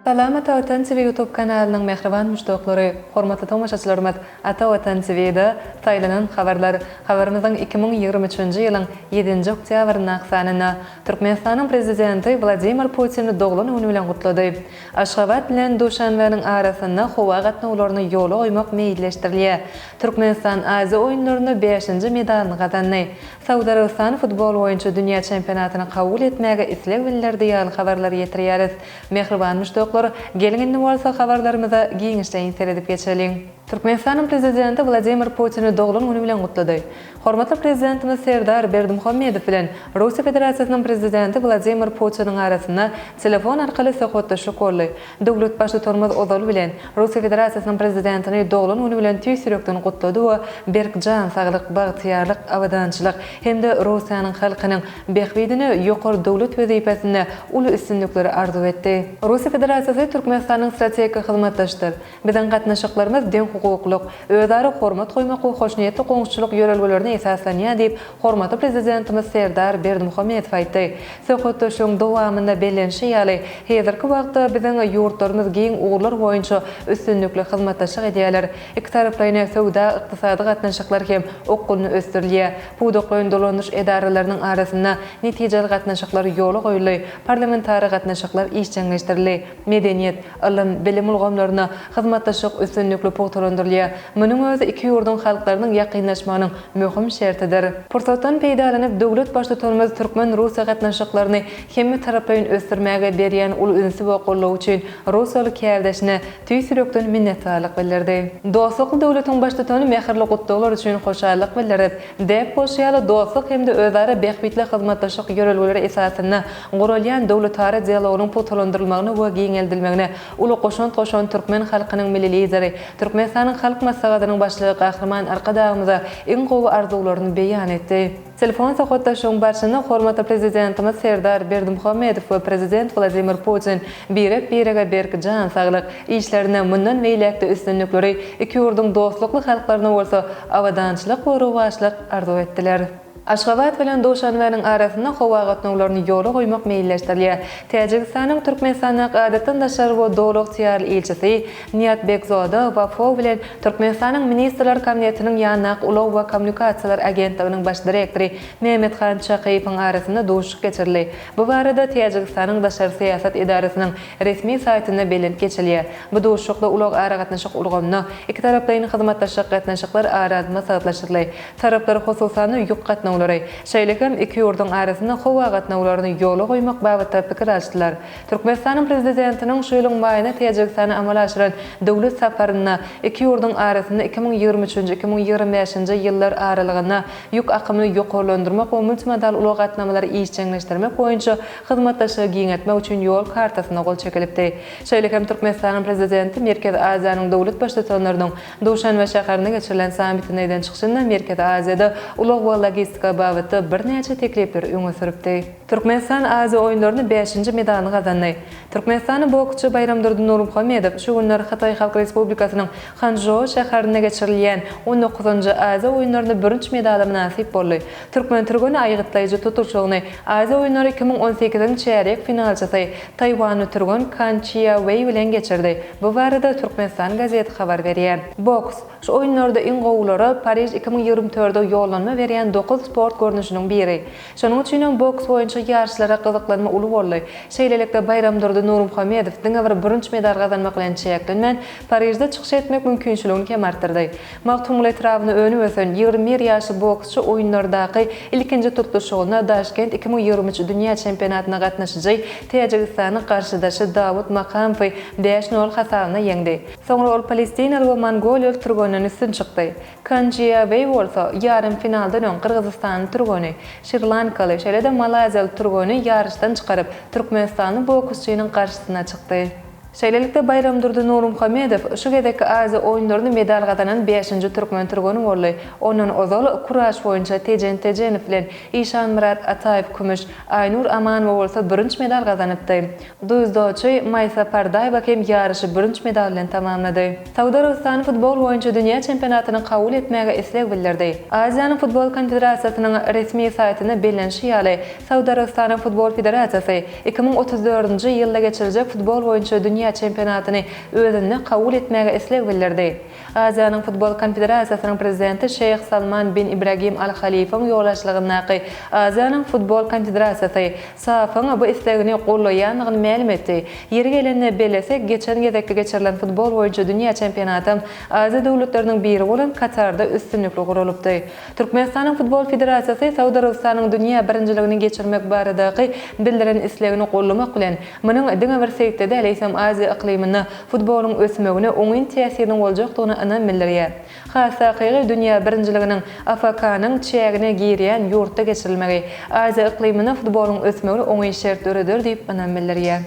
Salam Ata Watan TV YouTube kanalynyň mähriban muşdaklary, hormatly tomaşaçylarymyz Ata Watan TV-de saýlanan habarlar habarymyzyň 2023-nji ýylyň ýedinji oktýabryndaky sanynda Türkmenistanyň Prezidenti Wladimir Putini doglan güni bilen gutlady. Aşgabat bilen Duşanbeniň arasynda howa gatnawlaryny ýola goýmak meýilleşdirilýär. Türkmenistan Aziýa oýunlarynda bäşinji medalyny gazandy. Saud Arabystany futbol boýunça dünýä çempionatyny kabul etmäge isleg bildirdi ýaly habarlary ýetirýäris. Mähriban muşdaklar, geliň indi bolsa habarlarymyza giňişleýin seredip geçeliň. Türkmenistanyň Prezidenti Wladimir Putini doglan güni bilen gutlady. Hormatly Prezidentimiz Serdar Berdimuhamedow bilen Russiýa Federasiýasynyň Prezidenti Wladimir Putiniň arasynda telefon arkaly söhbetdeşlik boldy. Döwlet Baştutanymyz ozaly bilen, Russiýa Federasiýasynyň Prezidentini doglan güni bilen tüýs ýürekden gutlady we berk jan saglyk, bagtyýarlyk, abadançylyk hem-de Russiýanyň halkynyň bähbidine ýokary döwlet wezipesinde uly üstünlikleri arzuw etdi. Russiýa Federasiýasy Türkmenistanyň strategik hyzmatdaşydyr. Biziň gatnaşyklarymyz deňhukuklylyk, özara hormat goýmak we hoşniýetli goňşuçylyk ýörelgelerine esaslanýar diýip, hormatly Prezidentimiz Serdar Berdimuhamedow aýtdy. Söhbetdeşligiň dowamynda bellenişi ýaly, häzirki wagtda biziň ýurtlarymyz giň ugurlar boýunça üstünlikli hyzmatdaşlyk edýärler. Ikitaraplaýyn söwda-ykdysady gatnaşyklar hem okgunly ösdürilýär. Pudaklaýyn dolandyryş edaralarynyň arasynda netijeli gatnaşyklar ýola goýuldy, parlamentara gatnaşyklar işjeňleşdirildi. Medeniýet, ylym, bilim ulgamlarynda hyzmatdaşlyk üstünlikli pugtalandyrylýar. Munuň özi iki ýurduň halklarynyň ýakynlaşmagynyň möhüm şertidir. Pursatdan peýdalanyp, döwlet Baştutanymyz türkmen-russiýa gatnaşyklaryny hemmetaraplaýyn ösdürmäge berýän uly ünsi we goldawy üçin russiýaly kärdeşine tüýs ýürekden minnetdarlyk bildirdi. Dostlukly döwletiň Baştutany mähirli gutlaglar üçin hoşallyk bildirip, däp bolşy ýaly, dostluk hem-de özara bähbitli hyzmatdaşlyk ýörelgeleri esasynda guralýan döwletara dialogynyň pugtalandyrylmagyna we giňeldilmegine uly goşant goşan türkmen halkynyň Milli Lideri, Türkmenistanyň Halk Maslahatynyň Başlygy Gahryman Arkadagymyza iň gowy arzuwlaryny beýan etdi. Telefon söhbetdeşligiň barşynda hormatly Prezidentimiz Serdar Berdimuhamedow we Prezident Wladimir Putin birek-birege berk jan saglyk, işlerinde mundan beýläk-de üstünlikleri, iki ýurduň dostlukly halklaryna bolsa abadançylyk we rowaçlyk arzuw etdiler. Aşgabat bilen Duşanbeniň arasynda howa gatnawlaryny ýola goýmak meýilleşdirilýär. Täjigistanyň Türkmenistandaky Adatdan daşary we Doly ygtyýarly ilçisi Niýat Begzoda Wafow bilen Türkmenistanyň Ministrler Kabinetiniň ýanyndaky Ulag we kommunikasiýalar agentliginiň baş direktory Mehmethan Çakyýewiň arasynda duşuşyk geçirildi. Bu barada Täjigistanyň Daşary syýasat edarasynyň resmi saýtynda bellenip geçilýär. Bu duşuşykda ulag-aragatnaşyk ulgamynda ikitaraplaýyn hyzmatdaşlyk gatnaşyklar ara alyp maslahatlaşdyryldy. Taraplar hususan-da ýük gatnawlary, şeýle hem iki ýurduň arasynda howa gatnawlaryny ýola goýmak babatda pikir alyşdylar. Türkmenistanyň Prezidentiniň şu ýylyň maýynda Täjigistana amala aşyran döwlet saparynda iki ýurduň arasynda 2023-nji, 2025-nji ýyllar aralygynda ýük akymyny ýokarlandyrmak we multimodal ulag gatnamalary işjeňleşdirmek boýunça hyzmatdaşlygy giňeltmek üçin ýol kartasyna gol çekilipdi. Şeýle hem Türkmenistanyň Prezidenti Merkezi Aziýanyň döwlet Baştutanlarynyň Duşanbe şäherinde geçirilen sammitinde eden çykyşynda Merkezi Aziýada ulag we logistika babatda birnäçe teklipleri öňe sürüpdi. Türkmenistan Aziýa oýunlarynda bäşinji medalyny gazandy. Türkmenistanly boksçy Baýramdurdy Nurmuhammedow şu günler Hytaý Halk Respublikasynyň Hançžou şäherinde geçirilýän on dokuzynjy Aziýa oýunlarynda bürünç medala mynasyp boldy. Türkmen türgeni aýgytlaýjy tutluşygyny Aziýa oýunlary 2018-iň çärýek finalçysy, taýwanly türgen Kan Çiýa Weý bilen geçirdi. Bu barada Türkmenistan gazeti habar berýär. Boks, şu oýunlarda iň gowulara Pariž 2024-e ýollanma berýän dokuz sport görnüşiniň biri. Şonuň üçinem boks boýunça ýaryşlara gyzyklanma uly boldy. Şeýlelikde, Baýramdurdy Nurmuhammedow diňe bir bürünç medal gazanmak bilen çäklenmän, Parižde çykyş etmek mümkinçiligini hem artdyrdy. Magtymguly etrabynda önüp-ösen, 21 ýaşly boksçy oýunlardaky ilkinji tutluşygynda Daşkent 2023 dünýä çempionatyna gatnaşyjy täjigistanly garşydaşy Dawut Makamowy bäş nol hasabynda ýeňdi. Soňra ol palestinaly we mongoliýaly türgenden üstün çykdy. Kan Jia Weý bolsa, ýarym finaldan öň gyrgyzystanly türgeni, şri-lankaly, şeýle-de malaýziýaly türgeni ýaryşdan çykaryp, türkmenistanly boksçynyň garşysyna çykdy. Şeýlelikde, Baýramdurdy Nurmuhammedow şu gezekki Aziýa oýunlarynda medal gazanan bäşinji türkmen türgeni boldy. Ondan ozal kuraş boýunça Tejen Tejenow bilen Işanmyrat Ataýew kümüş, Aýnur Amanowa bolsa bürünç medal gazanypdy. Dzýudoçy Maýsa Pardaýewa hem ýaryşy bürünç medal bilen tamamlady. Saud Arabystany futbol boýunça dünýä çempionatyny kabul etmäge isleg bildirdi. Aziýanyň futbol konfederasiýasynyň resmi saýtynda bellenişi ýaly, Saud Arabystanyň futbol federasiýasy 2034-nji ýylda geçiriljek futbol boýunça dünýä çempionatyny özünde kabul etmäge isleg bildirdi. Aziýanyň futbol konfederasiýasynyň prezidenti Şeýh Salman bin Ibragim Al Halifiň ýolbaşçylygyndaky Aziýanyň futbol konfederasiýasy, SAF-yň bu islegini gollaýandygyny mälim etdi. Ýeri gelende bellesek, geçen gezekki geçirilen futbol boýunça dünýä çempionatam Aziýa döwletleriniň biri bolan Katarda üstünlikli guralypdy. Türkmenistanyň Futbol federasiýasy Saud Arabystanyň dünýä birinjiligini geçirmek baradaky bildiren islegini goldamak bilen, munuň diňe bir sebitde däl, eýsem Aziýa yklymynda futbolyň ösmegine oňyn täsiriniň boljakdygyna ynam bildirýär. Has takygy, dünýä birinjiliginiň AFK-nyň çägine girýän ýurtda geçirilmegi, Aziýa yklymynda futbolyň ösmegine oňyn şert döreder diýip ynam bildirýär.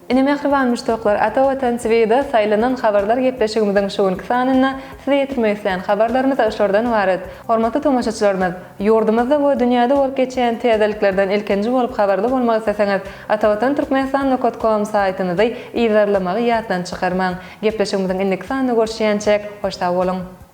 Ine mähriban muşdaklar, Ata Watan TVda saýlanan habarlar gepleşigimiziň şu günki sanynda size ýetirmek islän habarlarymyz şulardan ybarat. Hormatly tomaşaçylarymyz, ýurdumyzda we dünýäde bolup geçýän täzeliklerden ilkinji bolup habarly bolmak isleseňiz, Atavatan Türkmenistan nokat kom saýtymyzy yzarlamagy ýatdan çykarmaň. Gepleşigimiziň indiki sanynda görüşýänçäk, hoş sag boluň!